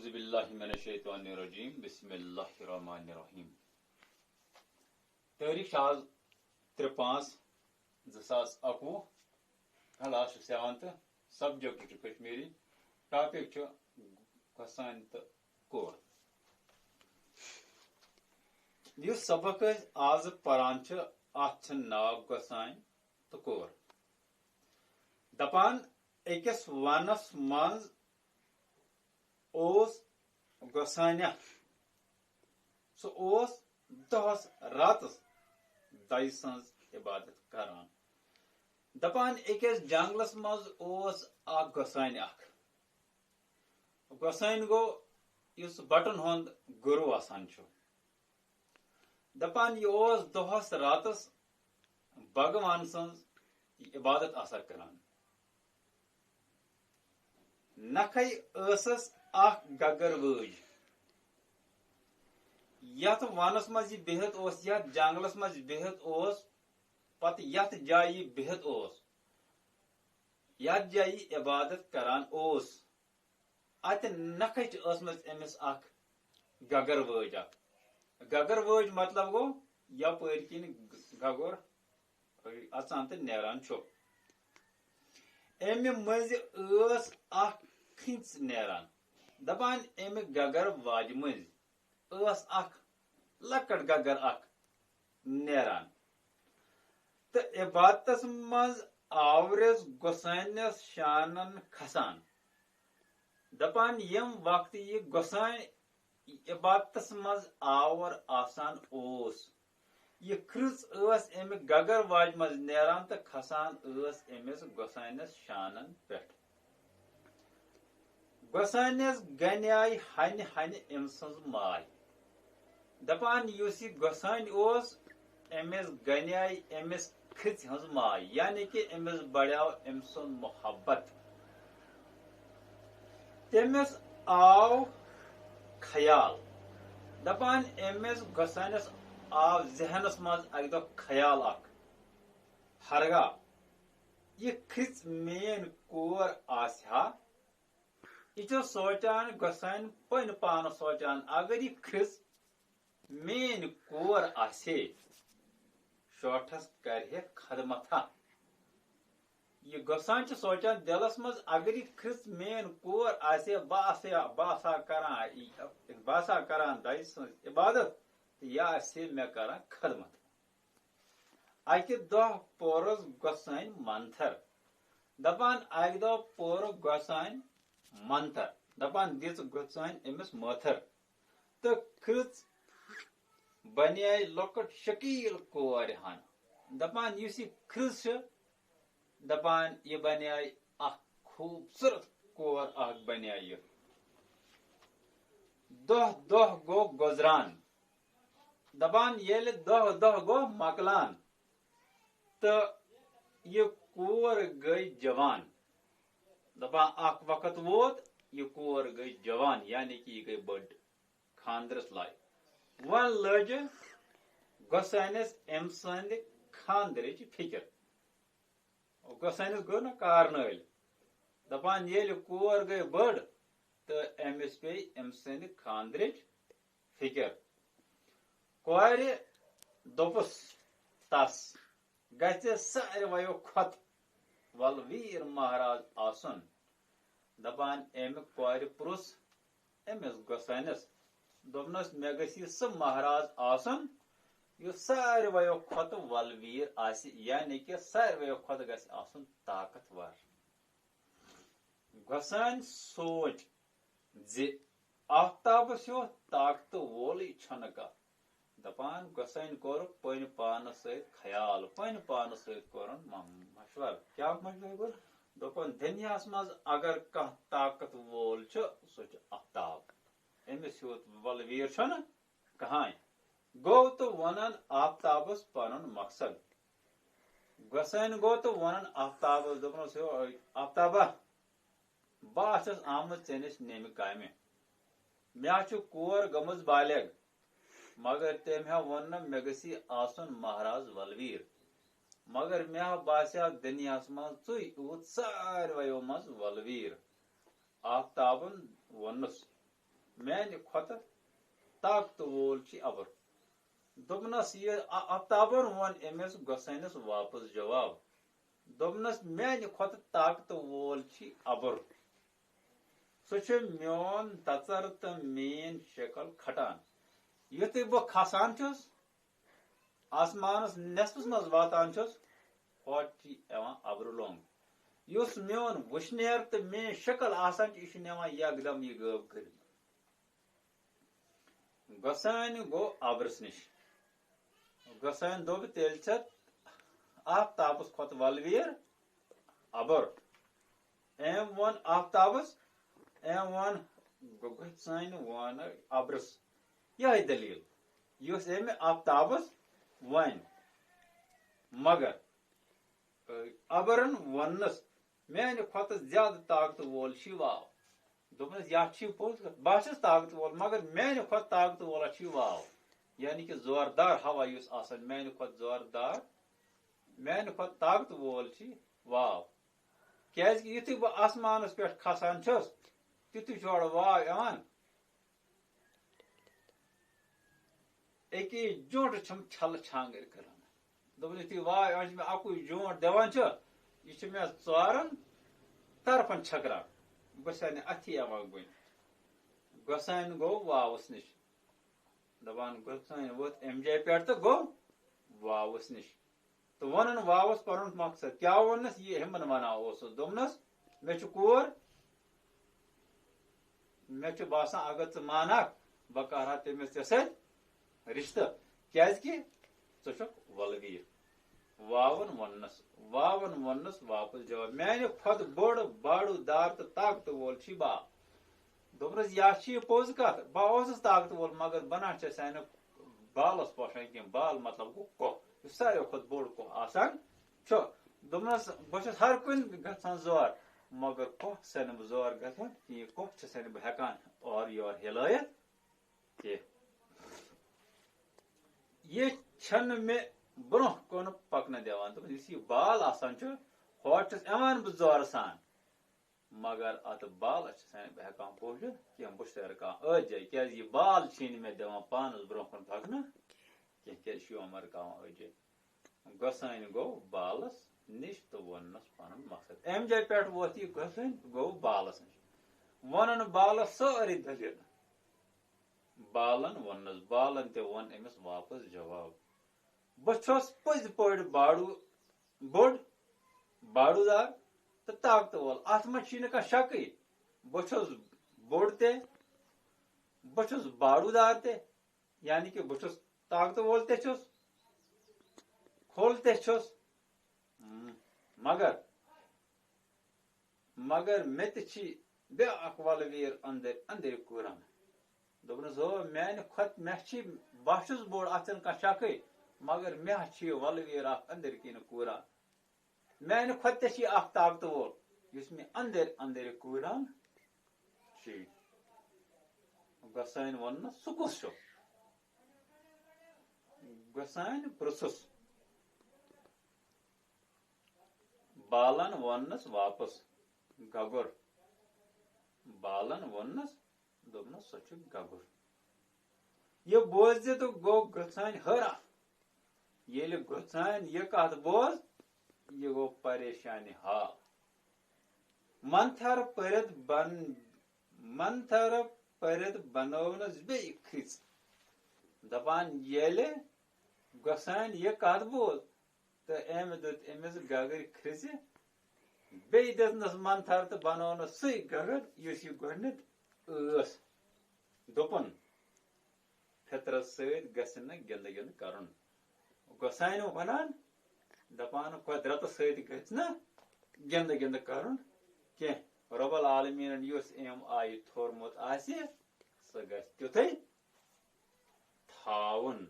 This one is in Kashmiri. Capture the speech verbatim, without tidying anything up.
اعوذ باللہ من الشیطان الرجیم، بسم اللہ الرحمن الرحیم۔ تٲریٖخ چھِ آز ترٛےٚ پانٛژھ زٕ ساس اَکوُہ، class چھُ seventh، subject چھُ کشمیری، topic چھُ گۄسٲنۍ تہٕ کور۔ یُس سبق أسۍ آز پران چھِ، اَتھ چھُ ناو گۄسٲنۍ تہٕ کور۔ دپان، أکِس ونس منٛز اوس گۄسٲنیہ۔ سُہ اوس دۄہس راتس دَیہِ سٕنٛز عبادت کران۔ دپان، أکِس جنگلس منٛز اوس اکھ گۄسٲنۍ اکھ۔ گۄسٲنۍ گوٚو یُس بٹن ہُنٛد گُروٗ آسان چھُ۔ دپان، یہِ اوس دۄہس راتس بھگوان سٕنٛز عبادت آسان کران۔ نکھے ٲسٕس اکھ گگر وٲج۔ یتھ ونس منٛز یہِ بِہِتھ اوس، یتھ جنگلس منٛز یہِ بِہِتھ اوس، پتہٕ یتھ جایہِ یہِ بِہِتھ اوس، یتھ جایہِ یہِ عبادت کران اوس، اتہِ نکھے چھِ ٲسمٕژ أمِس اکھ گگر وٲج اکھ۔ گگر وٲج مطلب گوٚو یپٲرۍ کِنۍ گگر اژان تہٕ نیران چھُ۔ امہِ مٔنٛزِ ٲس اکھ کھرٛژ نیران۔ دپان، امہِ گگر واجہِ مٔنٛزِ ٲس اکھ لۄکٕٹ گگر اکھ نیران تہٕ عبادتس منٛز آورِس گۄسٲنِس شانن کھسان۔ دپان، ییٚمہِ وقتہٕ یہِ گۄسٲنۍ عبادتس منٛز آور آسان اوس، یہِ کھرٛژ ٲس امہِ گگر واجہِ منٛز نیران تہٕ کھسان ٲس أمِس گۄسٲنِس شانن پٮ۪ٹھ۔ گۄسٲنِس گنیایہِ ہنہِ ہنہِ أمۍ سٕنٛز ماے۔ دپان، یُس یہِ گۄسٲنۍ اوس، أمِس گنیایہِ أمِس کھرٛژِ ہٕنٛز ماے، یعنی کہِ أمِس بڑیو أمۍ سُنٛد محبت۔ تٔمِس آو خیال، دپان، أمِس گۄسٲنِس آو ذہنس منٛز اکہِ دۄہ خیال اکھ، ہرگاہ یہِ کھرٛژ میٲنۍ کور آسہِ ہا۔ یہِ چھُ سونٛچان، گۄسٲنۍ پٔنۍ پانہٕ سونٛچان، اگر یہِ کھرٛژ میٲنۍ کور آسہِ ہے، شوٹھس کرِ ہے خدمت ہا۔ یہِ گۄسٲنۍ چھُ سونٛچان دِلس منٛز، اگر یہِ کھرٛژ میٲنۍ کور آسہِ ہے، بہٕ آسہٕ ہا، بہٕ آسہٕ ہا کران، بہٕ آسہٕ ہا کران دَیہِ سٕنٛز عبادت، تہٕ یہِ آسہِ ہے مےٚ کران خدمت۔ اکہِ دۄہ پورُس گۄسٲنۍ منتھر۔ دپان، اکہِ دۄہ پورُکھ گۄسٲنۍ منتھر۔ دپان، دِژ گۄسٲنۍ أمِس مٲتھٕر تہٕ کھرٛژ بنے لۄکٕٹ شکیٖل کورِ ہن۔ دپان، یُس یہِ کھرٛژ چھِ، دپان، یہِ بنے اکھ خوٗبصوٗرت کور اکھ بنے یہِ۔ دۄہ دۄہ گوٚو گُزران۔ دپان، ییٚلہِ دۄہ دۄہ گوٚو مۄکلان تہٕ یہِ کور گٔے جوان۔ دپان، اکھ وقت ووت، یہِ کور گٔے جوان، یعنی کہِ یہِ گٔے بٔڑ، خاندرس لایق۔ وۄنۍ لٔج گۄسٲنِس أمۍ سٕنٛدِ خاندرٕچ فکر۔ گۄسٲنِس گوٚو نہ کارنٲلۍ۔ دپان، ییٚلہِ کور گٔے بٔڑ تہٕ أمِس پیٚیہِ أمۍ سٕنٛدِ خاندرٕچ فکر۔ کورِ دوٚپُس تس، گژھِ سارویو کھۄتہٕ ولویٖر مہراز آسُن۔ دپان، أمۍ کورِ پرُژھ أمِس گۄسٲنِس، دوٚپنس، مےٚ گژھِ سُہ مہراز آسُن یُس سارویو کھۄتہٕ ولویٖر آسہِ، یعنی کہِ سارویو کھۄتہٕ گژھِ آسُن طاقتور۔ گۄسٲنۍ سونٛچ زِ آفتابس ہیوٗ طاقتہٕ وولٕے چھُنہٕ کانٛہہ۔ دپان، گۄسٲنۍ کوٚر پننہِ پانس سۭتۍ خیال، پننہِ پانس سۭتۍ کوٚرُن م-، مشورٕ۔ کیٛاہ مشورٕ کوٚر؟ دوٚپُن، دُنیاہس منٛز اگر کانٛہہ طاقت وول چھُ، سُہ چھُ آفتاب۔ أمِس ہیوٗ ولویٖر چھُنہٕ کٕہٕنۍ۔ گوٚو تہٕ ووٚنُن آفتابس پنُن مقصد۔ گۄسٲنۍ گوٚو تہٕ ووٚنُن آفتابس، دوٚپنس، ہیو آفتابا، بہٕ ہا چھَس آمٕژ ژےٚ نِش نیمہِ کامہِ۔ مےٚ ہا چھُ کور گٔمٕژ بالغ، مگر تٔمۍ ہا ووٚن نہٕ مےٚ گژھِ آسُن مہراز ولویٖر۔ مگر مےٚ ہا باسیٛاو دُنیاہس منٛز ژٕے یوٗت سارویو منٛز ولویٖر۔ آفتابن ووٚنُس، میانہِ کھۄتہٕ طاقتہٕ وول چھُ اَبُر۔ دوٚپنَس، یہِ آ-، آفتابن ووٚن أمِس گۄسٲنِس واپس جواب۔ دوٚپنَس، میانہِ کھۄتہٕ طاقتہٕ وول چھُ اَبُر۔ سُہ چھُ میون تَژر تہٕ میٲنۍ شکل کھٹان۔ یُتھُے بہٕ کھسان چھُس، آسمانس نٮ۪صفس منٛز واتان چھُس، ہورٕ چھُ یِوان اَبرٕ لوٚنٛگ۔ یُس میون وٕشنیر تہٕ میٲنۍ شکل آسان چھِ، یہِ چھُ نِوان یکدم یہِ غٲب کٔرِتھ۔ گۄسٲنۍ گوٚو اَبرس نِش۔ گۄسٲنۍ دوٚپ، تیٚلہِ چھَتھ آفتابس کھۄتہٕ ولویر اَبُر۔ أمۍ ووٚن آفتابس، أمۍ ووٚن گۄ-، گۄسٲنۍ ووٚن اَبرس یِہوٚے دٔلیٖل، یُس أمۍ آفتابس وَنہِ۔ مگر، اَ، اَبرن ووٚننَس، میانہِ کھۄتہٕ زیادٕ طاقتہٕ وول چھُے واو۔ دوٚپنَس، یَتھ چھُے پوٚز کَتھ، بہٕ ہا چھُس طاقتہٕ وول، مگر میانہِ کھۄتہٕ طاقتہٕ وول چھُے واو۔ یعنی کہِ زوردار ہوا یُس آسان، میانہِ کھۄتہٕ زوردار، میانہِ کھۄتہٕ طاقتہٕ وول چھُے واو۔ کیازِ کہِ یُتھُے بہٕ آسمانَس پٮ۪ٹھ کھسان چھُس، تیُتھُے چھُ اورٕ واو یِوان۔ أکی جونٛٹہٕ چھَم چھَلہٕ چھانٛگٕرۍ کران۔ دوٚپُن، یُتھُے واے أنٛجہِ مےٚ اَکُے جونٛٹھ دِوان چھُ، یہِ چھُ مےٚ ژورَن طرفَن چھٔکران۔ بہٕ چھَس نہٕ اَتھی یِوان گُنٛد۔ گۄسٲنۍ گوٚو واوَس نِش۔ دَپان، گۄسٲنۍ ووٚتھ اَمہِ جایہِ پٮ۪ٹھ تہٕ گوٚو واوَس نِش۔ تہٕ ووٚنُن واوَس پَنُن مقصد۔ کیٛاہ ووٚننَس؟ یہِ ہُمَن وَنان اوسُس۔ دوٚپنَس، مےٚ چھُ کوٗر، مےٚ چھُ باسان، اگر ژٕ مانکھ، بہٕ کرٕ ہا تٔمِس ژےٚ سۭتۍ رِشتہٕ، کیازِ کہِ ژٕ چھُکھ وۄلویٖر۔ واوَن ووٚننَس، واوَن ووٚننَس واپس جواب، میانہِ کھۄتہٕ بوٚڑ باڑوٗ دار تہٕ طاقتہٕ وول چھُے باو۔ دوٚپنَس، یا چھِ یہِ پوٚز کَتھ، بہٕ اوسُس طاقتہٕ وول، مگر بہٕ نہ چھَس سانہِ بالَس پوشان کینٛہہ۔ بال مطلب گوٚو کوہ، یُس ساروی کھۄتہٕ بوٚڑ کوہ آسان چھُ۔ دوٚپنَس، بہٕ چھُس ہر کُنہِ گژھان زور، مگر کوہ چھَس نہٕ بہٕ زور گژھان کِہیٖنۍ، کوہ چھَس نہٕ بہٕ ہٮ۪کان اورٕ یورٕ ہِلٲیِتھ کینٛہہ۔ یہِ چھَنہٕ مےٚ برٛونٛہہ کُن پَکنہٕ دِوان۔ دوٚپُن، یُس یہِ بال آسان چھُ، ہورٕ چھُس یِوان بہٕ زورٕ سان، مگر اَتھ بالَس چھَس نہٕ بہٕ ہٮ۪کان پوٗرِتھ کینٛہہ، بہٕ چھُس رُکان أتھۍ جایہِ، کیٛازِ یہِ بال چھِی نہٕ مےٚ دِوان پانَس برٛونٛہہ کُن پَکنہٕ کینٛہہ، کیٛازِ چھُ یِوان رُکاوان أتھۍ جایہِ۔ گۄسٲنۍ گوٚو بالَس نِش تہٕ ووٚننَس پَنُن مقصد۔ اَمہِ جایہِ پٮ۪ٹھ ووت یہِ گۄسٲنۍ، گوٚو بالَس نِش۔ ووٚنُن بالَس سٲرٕے دٔلیٖل۔ بالَن ووٚننَس، بالَن تہِ ووٚن أمِس واپس جواب۔ بہٕ چھُس پٔزۍ پٲٹھۍ باڑوٗ، بوٚڑ باڑوٗ دار تہٕ طاقتہٕ وول۔ اَتھ منٛز چھُے نہٕ کانٛہہ شکٕے۔ بہٕ چھُس بوٚڑ تہِ، بہٕ چھُس باڑوٗ دار تہِ، یعنی کہِ بہٕ چھُس طاقتہٕ وول تہِ چھُس، کھوٚل تہِ چھُس، م-، مگر، مگر مےٚ تہِ چھِ بیٛاکھ وَلہٕ ویر أنٛدٕرۍ أنٛدٕرۍ کوٗران۔ دوٚپنَس، ہو، میٛانہِ کھۄتہٕ، مےٚ چھِ، بہٕ چھُس بوٚڑ، اَتھ چھَنہٕ کانٛہہ شکٕے، مگر مےٚ چھِ یہِ وَلہٕ ویر اَکھ أنٛدٕرۍ کِنۍ کوٗران۔ میٛانہِ کھۄتہٕ تہِ چھِ یہِ اَکھ طاقتہٕ وول، یُس مےٚ أنٛدٕرۍ أنٛدٕرۍ کوٗران چھِ۔ گۄسٲنۍ ووٚننَس، سُہ کُس چھُ؟ گۄسٲنۍ پرٛژھُس۔ بالن ووٚننَس واپس، گگُر۔ بالن ووٚننَس، دوٚپنَس، سُہ چھُ گگُر۔ یہِ بوٗزِتھ گوٚو گۄسٲنۍ حٲران۔ ییٚلہِ گۄسٲنۍ یہِ کتھ بوز، یہِ گوٚو پریشانہِ حال۔ منتھر پٔرِتھ بن-، منتھر پٔرِتھ بنٲونَس بیٚیہِ کھرٛژ۔ دپان، ییٚلہِ گۄسٲنۍ یہِ کتھ بوز، تہٕ أمۍ دیُت أمِس گگٕرۍ کھرٛژِ۔ بیٚیہِ دِژنَس منتھر تہٕ بنٲونَس سُے گگر، یُس یہِ گۄڈٕنیتھ ٲس۔ دوٚپُن، فطرت سۭتۍ گژھِ نہٕ گِنٛدٕ گِنٛدٕ کرُن۔ گۄسٲنۍ وَنان، دَپان، قۄدرتَس سۭتۍ گژھِ نہٕ گِنٛدٕ گِنٛدٕ کرُن کینٛہہ۔ رب العالمیٖنَن یُس أمۍ آیہِ تھوٚرمُت آسہِ، سُہ گژھِ تیُتھُے تھاوُن۔